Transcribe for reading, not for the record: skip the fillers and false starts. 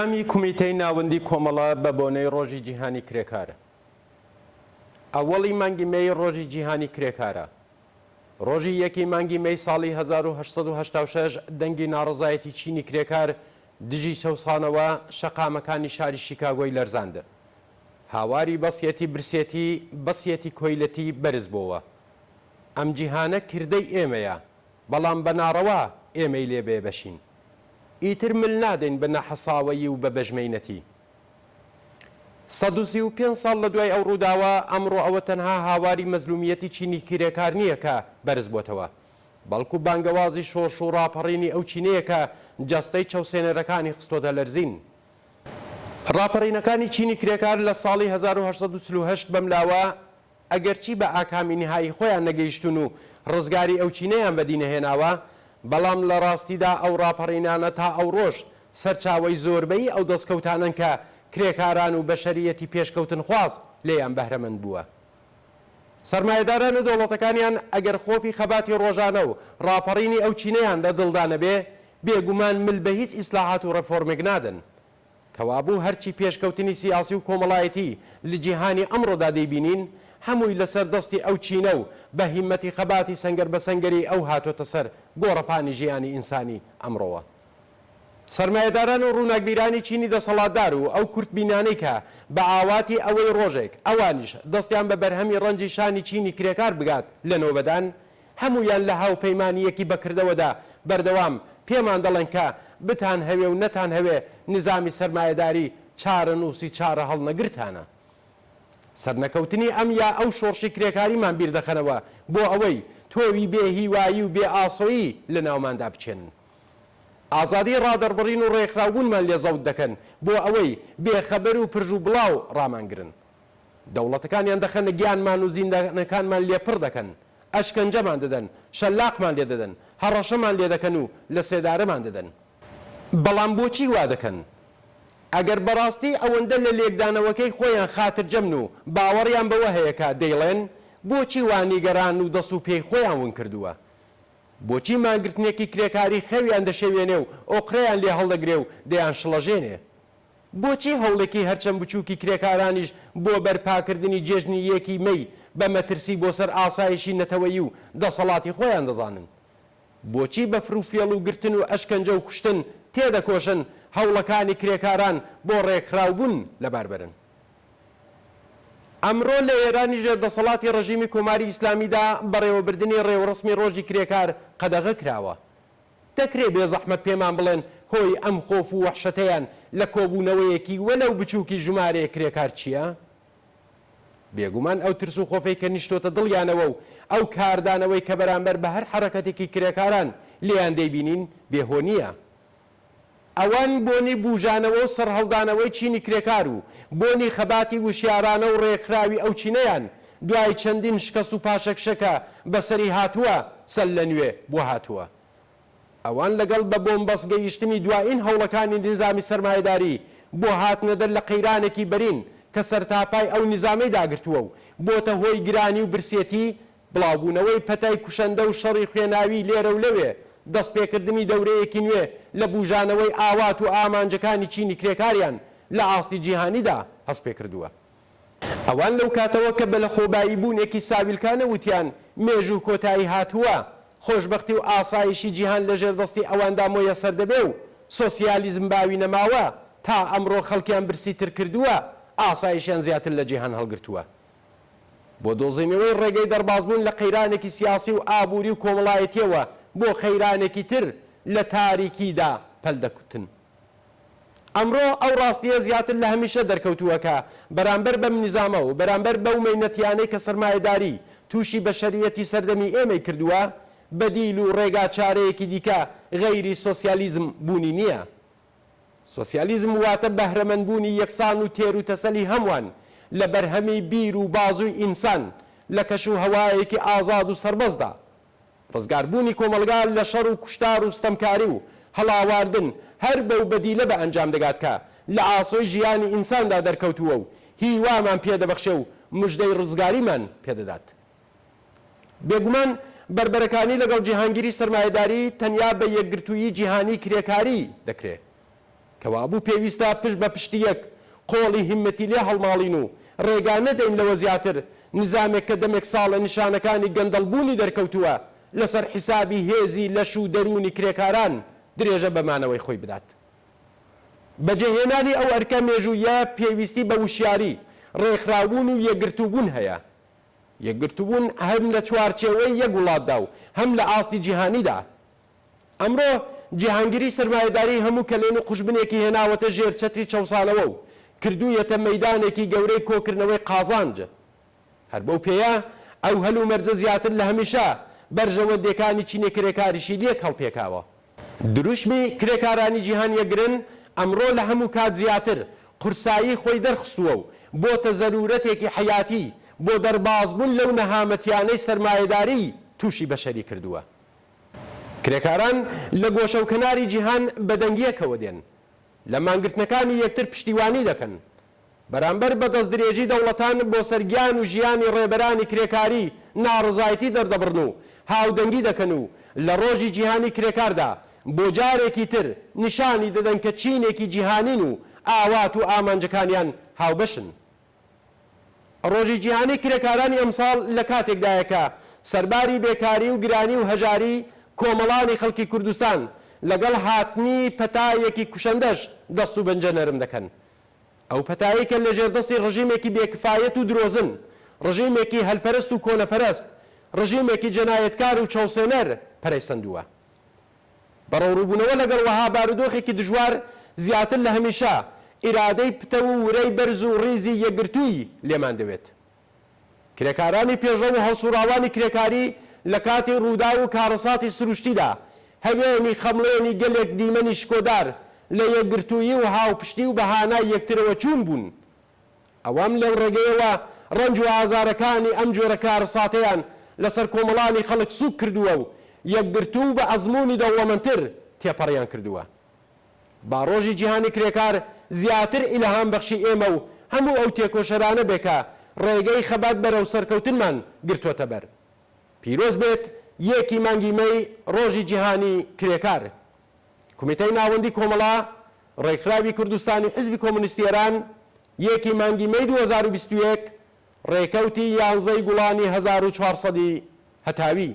پەیامی کومیتەی ناوەندی کۆمەڵە بە بۆنەی ڕۆژی جیهانی کرێکار. ئەوەڵی مانگی مەی ڕۆژی جیهانی کرێکارە. ڕۆژی یەکی مانگی مەی ساڵی 1886 دەنگی ناڕەزایەتی چینی کرێکار دژی چەوسانەوە شەقامەکانی شاری شیکاگۆی لەرزاند. هاواری بەسیەتی برسێتی، بەسیەتی کۆیلەتی بەرز بۆوە. ئەم جیهانە کردەی ئێمەیە، بەڵام بە ناڕەوا ئێمەی لێ بێبەشین. ئیتر مل نادەین بە نەحەساوەیی و بە بەژمەینەتی. 135 ساڵ لە دوای ئەو ڕووداوە، ئەمڕۆ ئەوە تەنها هاواری مەزلومییەتی چینی کرێکار نییە کە بەرز بۆتەوە، بەڵکو بانگەوازی شۆڕش و ڕاپەڕینی ئەو چینەیە کە جەستەی چەوسێنەرەکانی خستۆتە لەرزین. ڕاپەڕینەکانی چینی کرێکار لە ساڵی 1848 بەم لاوە ئەگەرچی بە ئاکامی نیهایی خۆیان نەگەیشتوون و ڕزگاری ئەو چینەیان بەدی نەهێناوە، بەڵام لە ڕاستیدا ئەو ڕاپەڕینانە تا ئەوڕۆش سەرچاوەی زۆربەی ئەو دەستکەوتانەن کە کرێکاران و بەشەرییەتی پێشکەوتنخواز لێیان بەهرەمەند بووە. سەرمایەداران و دەوڵەتەکانیان ئەگەر خۆفی خەباتی ڕۆژانە و ڕاپەڕینی ئەو چینەیان لە دڵدا نەبێ، بێگومان مل بە هیچ ئیسلاحات و ڕێفۆرمێک نادەن. کەوابوو هەرچی پێشکەوتنی سیاسی و کۆمەڵایەتی لە جیهانی ئەمڕۆدا دەیبینین، هەمووی لەسەر دەستی ئەو چینە و بە هیممەتی خەباتی سەنگەر بە سەنگەری ئەو هاتۆتە سەر گۆڕەپانی ژیانی ئینسانی ئەمڕۆوە. سەرمایەداران و ڕووناکبیرانی چینی دەسەڵاتدار و ئەو کورتبینانەی کە بە ئاواتی ئەوەی ڕۆژێک ئەوانیش دەستیان بە بەرهەمی ڕەنجی شانی چینی کرێکار بگات لە نۆبەدان، هەموویان لە هاوپەیمانییەکی بەکردەوەدا بەردەوام پێمان دەڵێن کە بتانهەوێ و نەتانهەوێ نیزامی سەرمایەداری چارەنووسی چارەهەڵنەگرتانە. سەرنەکەوتنی ئەم یا ئەو شۆڕشی کرێکاریمان بیر دەخەنەوە بۆ ئەوەی تۆوی بێ هیوایی و بێ ئاسۆیی لە ناوماندا بچێنن. ئازادیی ڕادەربڕین و ڕێکخراوبوونمان لێ زەوت دەکەن بۆ ئەوەی بێ خەبەر و پرژ و بڵاو ڕامانگرن. دەوڵەتەکانیان دەخەنە گیانمان و زیندانەکانمان لێ پڕ دەکەن. ئەشکەنجەمان دەدەن، شەلاقمان لێ دەدەن، هەڕەشەمان لێ دەکەن و لە سێدارەمان دەدەن. بەڵام بۆچی وا دەکەن؟ ئەگەر بەڕاستی ئەوەندە لە لێکدانەوەکەی خۆیان خاترجەمن و باوەڕیان بەوە هەیە کە دەیڵێن، بۆچی وا نیگەرانن و دەست و پێی خۆیان ون کردووە؟ بۆچی مانگرتنێکی کرێکاری خەویان دەشێوێنێ و ئۆقرەیان لێ هەڵدەگرێ و دەیانشڵەژێنێ؟ بۆچی هەوڵێکی هەرچەند بچووکی کرێکارانیش بۆ بەرپاکردنی جێژنی یەکی مەی بە مەترسی بۆ سەر ئاسایشی نەتەوەیی و دەسەڵاتی خۆیان دەزانن؟ بۆچی بە فروفێڵ و گرتن و ئەشکەنجە و کوشتن تێدەکۆشن هەوڵەکانی کرێکاران بۆ ڕێکخراوبوون لەبار بەرن؟ ئەمڕۆ لە ئێرانی ژێر دەسەڵاتی ڕژیمی کۆماری ئیسلامیدا بەڕێوەبردنی ڕێوڕەسمی ڕۆژی کرێکار قەدەغە کراوە. دەکرێ بێ زەحمەت پێمان بڵێن هۆی ئەم خۆف و وەحشەتەیان لە کۆبوونەوەیەکی وەلەو بچووکی ژمارەیەک کرێکار چییە؟ بێگومان ئەو ترس و خۆفەی کە نیشتۆتە دڵیانەوە و ئەو کاردانەوەی کە بەرامبەر بە هەر حەرەکەتێکی کرێکاران لێیان دەیبینین بێ هۆ نییە. ئەوان بۆنی بووژانەوە و سەرهەڵدانەوەی چینی کرێکار و بۆنی خەباتی وشیارانە و ڕێکخراوی ئەو چینەیان دوای چەندین شکەست و پاشەکشە کە بەسەری هاتووە سەرلەنوێ بۆ هاتووە. ئەوان لەگەڵ بە بۆمبەست گەیشتنی دوایین هەوڵەکانی نیزامی سەرمایەداری بۆ هاتنەدەر لە قەیرانێکی بەرین کە سەرتاپای ئەو نیزامەی داگرتووە و بۆتە هۆی گرانی و برسێتی، بڵاوبوونەوەی پەتای کوشەندە و شەڕی خوێناوی لێرە و لەوێ، دەستپێکردنی دەورەیەکی نوێ لە بووژانەوەی ئاوات و ئامانجەکانی چینی کرێکاریان لە ئاستی جیهانیدا هەستپێکردووە. ئەوان لەو کاتەوە کە بە لەخۆباییبوونێکی ساویلکانە وتیان مێژوو کۆتایی هاتووە، خۆشبەختی و ئاسایشی جیهان لەژێر دەستی ئەواندا مۆیەسەر دەبێ و سۆسیالیزم باوی نەماوە، تا ئەمڕۆ خەڵکیان برسیتر کردووە، ئاسایشیان زیاتر لە جیهان هەڵگرتووە. بۆ دۆزینەوەی ڕێگەی دەربازبوون لە قەیرانێکی سیاسی و ئابووری و کۆمەڵایەتییەوە بۆ قەیرانێکی تر لە تاریکیدا پەل دەکوتن. ئەمڕۆ ئەو ڕاستییە زیاتر لە هەمیشە دەرکەوتووە کە بەرامبەر بەم نیزامە و بەرامبەر بەو مەینەتییانەی کە سەرمایەداری تووشی بەشەرییەتی سەردەمی ئێمەی کردووە، بەدیل و ڕێگاچارەیەکی دیکە غەیری سۆسیالیزم بوونی نییە. سۆسیالیزم واتە بەهرەمەندبوونی یەکسان و تێروتەسەلی هەموان لە بەرهەمی بیر و بازووی ئینسان لە کەش و هەوایەکی ئازاد و سەربەستدا. ڕزگاربوونی کۆمەڵگا لە شەڕ و کوشتار و ستەمکاری و هەڵاواردن هەر بەو بەدیلە بە ئەنجام دەگات کە لە ئاسۆی ژیانی ئینساندا دەرکەوتووە و هیوامان پێ دەبەخشێ و مژدەی ڕزگاریمان پێ دەدات. بێگومان بەربەرەکانی لەگەڵ جیهانگیری سەرمایەداری تەنیا بە یەکگرتوویی جیهانی کرێکاری دەکرێ. کەوابوو پێویستە پشت بە پشتی یەک قۆڵی هیممەتی لێ هەڵماڵین و ڕێگا نەدەین لەوە زیاتر نیزامێک کە دەمێک ساڵە نیشانەکانی گەندەڵ بوونی دەرکەوتووە لەسەر حیسابی هێزی لەش و دەروونی کرێکاران درێژە بە مانەوەی خۆی بدات. بەجێهێنانی ئەو ئەرکە مێژووییە پێویستی بە وشیاری، ڕێکخراوبوون و یەکگرتووبوون هەیە. یەکگرتووبوون هەم لە چوارچێوەی یەک وڵاتدا و هەم لە ئاستی جیهانیدا. ئەمڕۆ جیهانگیری سەرمایەداری هەموو کەلێن و قوژبنێکی هێناوەتە ژێر چەتری چەوسانەوە و کردوویەتە مەیدانێکی گەورەی کۆکردنەوەی قازانج. هەر بەو پێیە ئەو هەلومەرجە زیاتر لە هەمیشە بەرژەوەندیەکانی چینی کرێکاریشی لێک هەڵپێکاوە. دروشمی کرێکارانی جیهان یەکگرن ئەمڕۆ لە هەموو کات زیاتر قورسایی خۆی دەرخستووە و بۆتە زەرورەتێکی حەیاتی بۆ دەربازبوون لەو نەهامەتیانەی سەرمایەداری تووشی بەشەری کردووە. کرێکاران لە گۆشەوکەناری جیهان بە دەنگیەکەوە دێن، لە مانگرتنەکانی یەکتر پشتیوانی دەکەن. بەرامبەر بە دەستدرێژی دەوڵەتان بۆ سەر گیان و ژیانی ڕێبەرانی کرێکاری ناڕەزایەتی دەردەبڕن و هاودەنگی دەکەن و لە ڕۆژی جیهانی کرێکاردا بۆ جارێکی تر نیشانی دەدەن کە چینێکی جیهانین و ئاوات و ئامانجەکانیان هاوبەشن. ڕۆژی جیهانی کرێکارانی ئەمساڵ لە کاتێکدایە کە سەرباری بێکاری و گرانی و هەژاری کۆمەڵانی خەڵکی کوردستان لەگەڵ هاتنی پەتایەکی کوشەندەش دەست و بەنجە نەرم دەکەن. ئەو پەتایەی کە لەژێردەستی ڕژیمێکی بێ کفایەت و درۆزن، ڕژیمێکی هەلپەرست و کۆنەپەرست، ڕژیمێکی جەنایەتکار و چەوسێنەر پەرەی سەندووە. بەڕەوڕووبوونەوە لەگەڵ وەها بارودۆخێکی دژوار زیاتر لە هەمیشە ئیرادەی پتەو و ورەی بەرز و ڕیزی یەکگرتووی لێمان دەوێت. کرێکارانی پێشڕەو و هەڵسوڕاوانی کرێکاری لە کاتی ڕووداو و کارەساتی سروشتیدا هەوێنی خەمڵێنی گەلێک دیمەنی شکۆدار لە یەکگرتوویی و هاوپشتی و بە هانای یەکترەوە چوون بوون. ئەوان لەو ڕێگەیەوە ڕەنج و ئازارەکانی ئەم جۆرە کارەساتەیان لەسەر کۆمەڵانی خەڵک سووک کردووە و یەکگرتوو و بە ئەزموونی دەوڵەمەندتر تێپەڕیان کردووە. با ڕۆژی جیهانی کرێکار زیاتر ئیلهامبەخشی ئێمە و هەموو ئەو تێکۆشەرانە بێ کە ڕێگەی خەبات بەرەو سەرکەوتنمان گرتووەتە بەر. پیرۆز بێت یەکی مانگی مەی ڕۆژی جیهانی کرێکار. کومیتەی ناوەندی کۆمەڵە، ڕێکخراوی کوردستانی حیزبی کۆمۆنیستی ئێران، یەکی مانگی مەی 2021، ڕێکەوتی یانزەی گوڵانی 1400 ی هەتاوی.